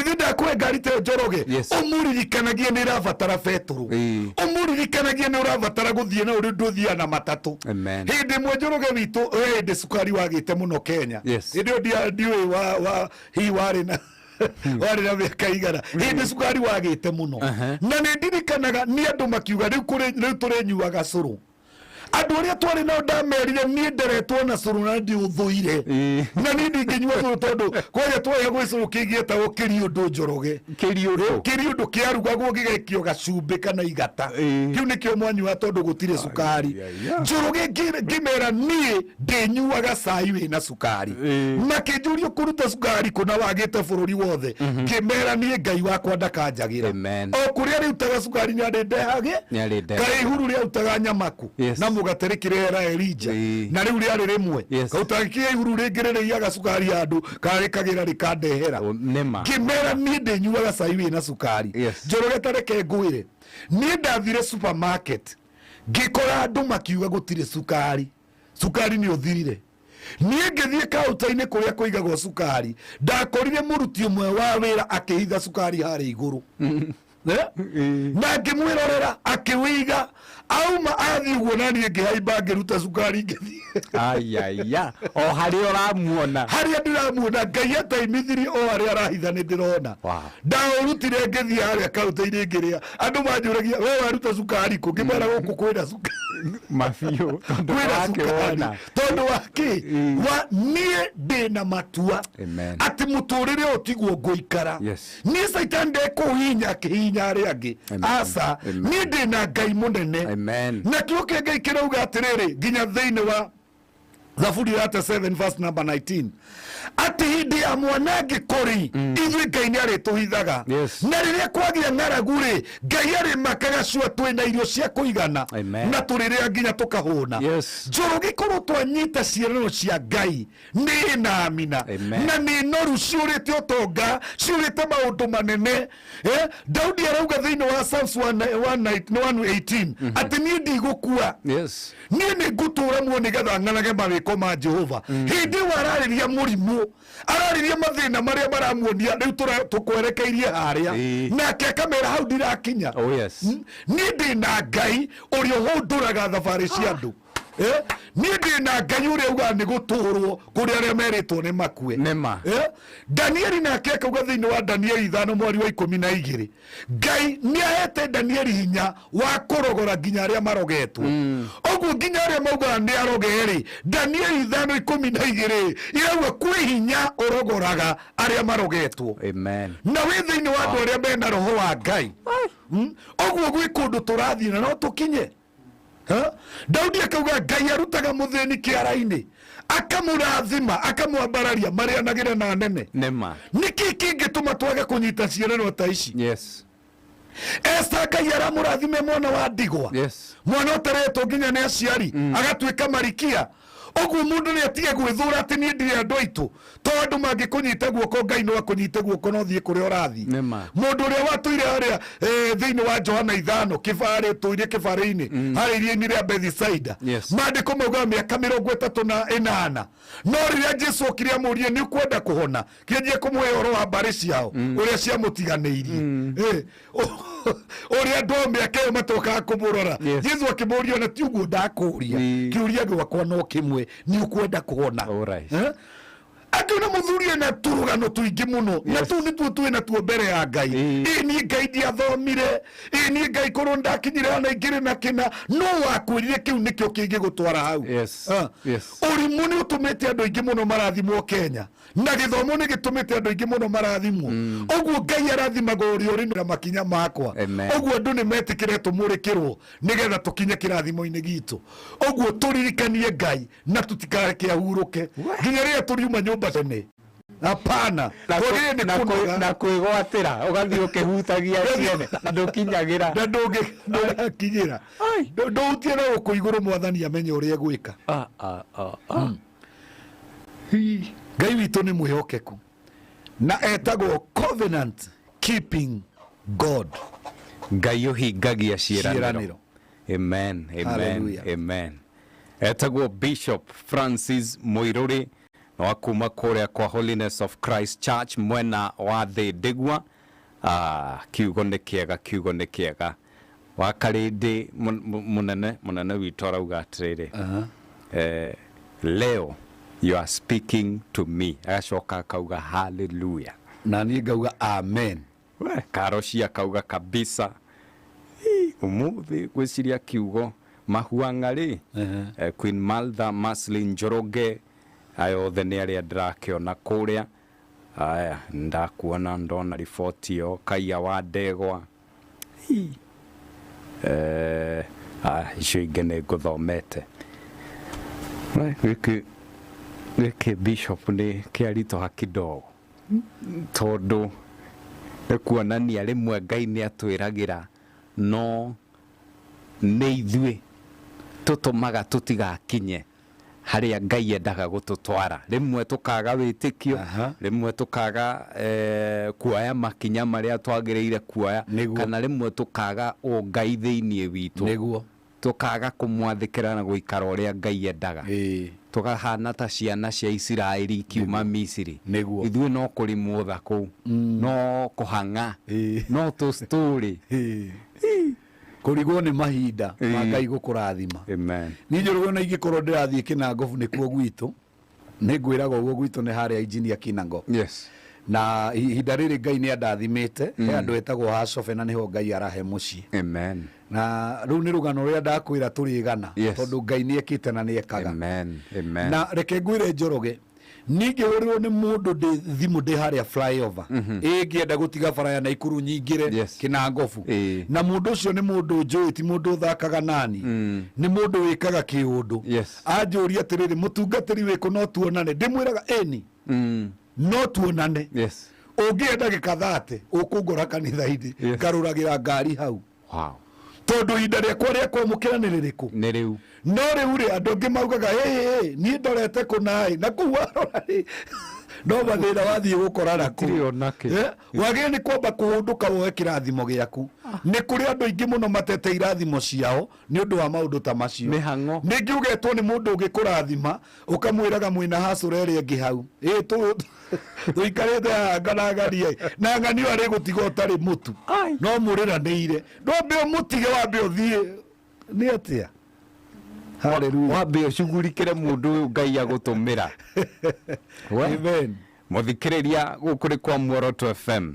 Ithe ndakũhe ngari ta ĩyo, Njoroge. Ũmũririkanagie nĩ ĩrabatara betũrũ. Ũmũririkanagie nĩ ũrabatara gũthiĩ na ũrĩ ndũthiaga na matatũ. Amen. Hĩndĩ ĩmwe, Njoroge witũ, he hĩndĩ cukari wagĩte mũno Kenya. Hĩndĩ ĩyo ndiũĩ wa hihi warĩ na mĩaka igana hĩndĩ cukari wagĩte mũno. Na nĩ ndirikanaga nĩ andũ makiuga rĩu kũrĩ rĩu tũrĩnyuaga cũrũ. Andũ arĩa twarĩ nao ndamerire niĩ nderetwo na cũrũ na ndiũthũire. Na niĩ ndingĩnyua cũrũ tondũ kwanja twaya gwĩ cũrũ kĩngĩetagwo kĩriũndũ, Njoroge. Kĩriũndũ. Kĩriũndũ kĩarugagwo gĩgekio gacumbĩ kana igata. Kĩu nĩkĩo mwanyua tondũ gũtirĩ cukari. Njoroge, ngĩmera niĩ ndĩnyuaga cai wĩna cukari. Makĩnjũria kũruta cukari kũna wagĩte bũrũri wothe. Ngĩmera niĩ Ngai wakwa ndakanjagĩra. Amen. O kũrĩa rĩrutaga cukari nĩ arĩndehage. Nĩarĩndehaga. Kaĩ ihuru rĩarutaga nyamaku na mũgate rĩkĩrehera Elija na rĩu rĩarĩ rĩmwe. Kautagĩkĩa ihuru rĩngĩ rĩrĩiaga cukari handũ karĩkagĩra rĩkandehera. O, nĩma. Ngĩmera niĩ ndĩnyuaga cai wĩna cukari. Njoroge, ta reke ngwĩre, niĩ ndathire supermarket ngĩkora andũ makiuga gũtirĩ cukari, cukari nĩ ũthirire. Niĩ ngĩthiĩ kaunta-inĩ kũrĩa kũigagwo cukari, ndakorire mũruti ũmwe wa wĩra akĩhitha cukari harĩa igũrũ. Eh? Na ngĩmwĩrorera akĩwĩiga, auma athiĩ ũguo, na niĩ ngĩhaimba ngĩruta cukari ngĩthiĩ. Ayaya, o harĩa ũramuona. Harĩa ndĩramuona, Ngai ataimithirie o harĩa arahitha nĩ ndĩrona. Ndaũrutire ngĩthiĩ harĩa kaunta-inĩ ngĩrĩa. Andũ manjũragia, "We waruta cukari kũ?" Ngĩmera gũkũ kwĩna cukari. Mabiũ tondũ Kwĩna cukari. wakĩwona. Tondũ wa kĩ? Wa niĩ ndĩna matua Amen. atĩ mũtũrĩre ũyũ tiguo ngũikara. Niĩ Caitani ndekũhinya akĩhinya arĩa angĩ. Amen. Aca. Amen. Niĩ ndĩna Ngai mũnene. Amen. Na kĩo kĩa Ngai kĩrauga atĩrĩrĩ, nginya thĩinĩ wa Thaburi 37 verse number 19, atĩ hĩndĩ ya mwanangĩko rĩ, ithuĩ Ngai nĩ arĩtũhithaga. Na rĩrĩa kwagĩa ng'aragu rĩ, Ngai arĩmakaga cua twĩna irio cia kũigana. Amen. Na tũrĩrĩa nginya tũkahũna. Njũrũgĩ, korwo twanyita ciĩranĩro cia Ngai nĩ na amina. Amen. Na nĩ noru ciũrĩte ũtonga, ciũrĩte maũndũ manene. Daudi arauga thĩinĩ wa Psalms 118 atĩ niĩ ndigũkua, niĩ nĩ ngũtũũra muo nĩgetha ng'anage mawĩko ma Jehova. Hĩndĩ ĩyo ararĩria mũrimũ, ararĩria mathĩna marĩa maramuonia rĩu tũkwerekeirie harĩa. Nake akamera hau ndirakinya. Niĩ ndĩ na Ngai ũrĩa ũhũndũraga thabarĩ cia andũ. Niĩ ndĩ na Ngai ũrĩa ugaga nĩ gũtũrwo kũrĩ arĩa merĩtwo nĩ makue. Nĩma. Danieli nake akauga thĩinĩ wa Danieli 5 mweri wa 12, Ngai nĩ ahete Danieli hinya wa kũrogora nginya arĩa marogetwo. Ũguo nginya arĩa maugaga nĩ aroge-rĩ, Danieli 5:12 irauga kwĩ hinya ũrogoraga arĩa marogetwo. Amen. Na wĩ thĩinĩ wa andũ arĩa mena roho wa Ngai. Ũguo gwĩ kũndũ tũrathiĩ na no tũkinye. Ha? Daudi akauga Ngai arutaga mũthĩni kĩara-inĩ, akamũrathima, akamwambararia marĩanagĩre na anene. Nĩma. Nĩkĩ kĩngĩtũma twage kũnyita ciĩranĩro ta ici? Esta, Ngai aramũrathime mwana wa ndigwa, mwana ũtaretwo nginya nĩ aciari, agatuĩka marikia. Ũguo mũndũ nĩ atige gwĩthũra atĩ niĩ ndirĩ andũ aitũ, tondũ mangĩkũnyita guoko, Ngai no akũnyite guoko no thiĩ kũrĩa ũrathiĩ. Nĩma. Mũndũ ũrĩa watũire harĩa thĩinĩ wa Johana 5 kĩbarĩ tũire kĩbarĩ-inĩ harĩa iria-inĩ rĩa Bethisaida, maandĩko maugaga mĩaka 38, no rĩrĩa Jesu okire amũrie, "Nĩ ũkwenda kũhona?" kĩanjia kũmũhe ũhoro wa mbarĩ ciao ũrĩa ciamũtiganĩirie, ũrĩa andũ ao mĩaka ĩyo matokaga kũmũrora. Jesu akĩmũria, "Ona ti ũguo ndakũria. Kĩũria gĩakwa no kĩmwe, nĩ ũkwenda kũhona?" Eh? Akĩona mũthuri ena tũrũgano tũingĩ mũno na tũu nĩtuo twĩ natuo mbere ya Ngai. Ĩ niĩ Ngai ndiathomire, ĩ niĩ Ngai korwo ndakinyire hana ingĩrĩ na kĩna. No wakwĩrire kĩu nĩkĩo kĩngĩgũtwara hau. Ah. Ũrimũ nĩ ũtũmĩte andũ aingĩ mũno marathimwo Kenya, na gĩthomo nĩ gĩtũmĩte andũ aingĩ mũno marathimwo. Ũguo Ngai arathimaga ũrĩa ũrĩ na makinya makwa. Amen. Ũguo andũ nĩ metĩkĩre tũmũrĩkĩrwo nĩgetha tũkinye kĩrathimo-inĩ gitũ. Ũguo tũririkanie Ngai na tũtikareke ahurũke nginya rĩrĩa tũriuma nyũmba tene. Hapana. Twagĩrĩire nĩ kũnoga. Na kwĩgwatĩra ũgathiĩ ũkĩhutagia ciene na ndũkinyagĩra. Na ndũgakinyĩra. Ndũhutie na gũkũ igũrũ, Mwathani amenye ũrĩa egwĩka. Ah, ah, ah, ah. Ngai witũ nĩ mwĩhokeku na etagwo covenant keeping God. Ngai ũhingagia ciĩranĩro. Ciĩranĩro. Amen, amen. Hallelujah. Amen. Etagwo Bishop Francis Muiruri. Na wa kuma kũrĩa kwa Holiness of Christ Church mwena wa Thĩndĩgua. Kiugo nĩ kĩega, kiugo nĩ kĩega. Wa Karĩndĩ mũnene mũnene witũ arauga atĩrĩrĩ, "Leo you are speaking to me." Agacoka akauga, "Hallelujah." Na niĩ ngauga amen. We, Karoci akauga kabisa. Ii, umuthi gwĩciria kiugo mahuang'a rĩ. Queen Maltha Maslin Njoroge, aya othe nĩ arĩa ndĩrakĩona kũrĩa. Aya ndakuona, ndona riboti ĩyo Kaiya wa Ndegwa. Ii. Icio ingĩ nĩ ngũthomete. We, gĩkĩ bishop nĩ kĩaritũha kidogo, tondũ nĩ kuonania rĩmwe Ngai nĩ atwĩragĩra, no nĩ ithuĩ tũtũmaga tũtigakinye harĩa Ngai endaga gũtũtwara. Rĩmwe tũkaga wĩtĩkio, rĩmwe tũkaga kuoya makinya marĩa twagĩrĩire kuoya, kana rĩmwe tũkaga ũngai thĩinĩ witũ, tũkaga kũmwathĩkĩra na gũikara ũrĩa Ngai endaga, tũkahana ta ciana cia Isiraeli ikiuma Misiri. Ithuĩ no kũrimũtha kũu, no kũhang'a, no tũ story. Kũrigwo nĩ mahinda ma Ngai gũkũrathima. Amen. Niĩ Njoroge, ona ingĩkorwo ndĩrathiĩ Kĩnangobu, nĩkuo gwitũ, nĩ ngwĩraga ũguo, gwitũ nĩ harĩa Engineer Kinango. Na ihinda rĩrĩ Ngai nĩ andathimĩte, he andũ etagwo Hacobe, na nĩho Ngai arahe mũciĩ. Amen. Na rĩu nĩ rũgano rũrĩa ndakwĩra tũrĩgana, tondũ Ngai nĩ ekĩte na nĩ ekaga. Amen. Amen. Na reke ngwĩre Njoroge, ningĩhũrĩrwo nĩ mũndũ ndĩ thimũ ndĩ harĩa flyover, ĩngĩenda gũtiga bara ya Naikuru nyingĩre Kĩnangobu, na mũndũ ũcio nĩ mũndũ njũĩ, ti mũndũ ũthakaga nani, nĩ mũndũ wĩkaga kĩũndũ. Anjũria atĩrĩrĩ, "Mũtungatĩri wĩkũ? No tuonane?" Ndĩmwĩraga, "Ĩni, no tuonane." Ũngĩenda ndagĩka 30 ũkũngora kanitha-inĩ, ngarũragĩra ngari hau, tondũ ihinda rĩakwa rĩa kwamũkĩra nĩ rĩrĩkũ? Nĩ rĩu. No rĩu rĩ, andũ angĩ maugaga, "Ĩ niĩ ndorete kũnaĩ na kũu warora rĩ, no mathĩna wathiĩ gũkora naku." Gũtirĩ ona kĩ. Wagĩrĩire nĩ kwamba kũhũndũka woe kĩrathimo gĩaku. Nĩ kũrĩ andũ aingĩ mũno matete irathimo ciao nĩ ũndũ wa maũndũ ta macio. Mĩhang'o. Ningĩ ũgetwo nĩ mũndũ ũngĩkũrathima, ũkamwĩraga mwĩna hacũra ĩrĩa ĩngĩ hau, ĩ tũikarĩte haha nganangania na ng'anio arĩ gũtiga ũtarĩ mũtu. Ai. No mũrĩranĩire, ndwambe ũmũtige, wambe ũthiĩ nĩ atĩa? Hallelujah. Wambe ũcugurikĩre mũndũ ũyũ Ngai agũtũmĩra. Amen. Mũthikĩrĩria, gũkũ nĩ kwa Muoroto FM.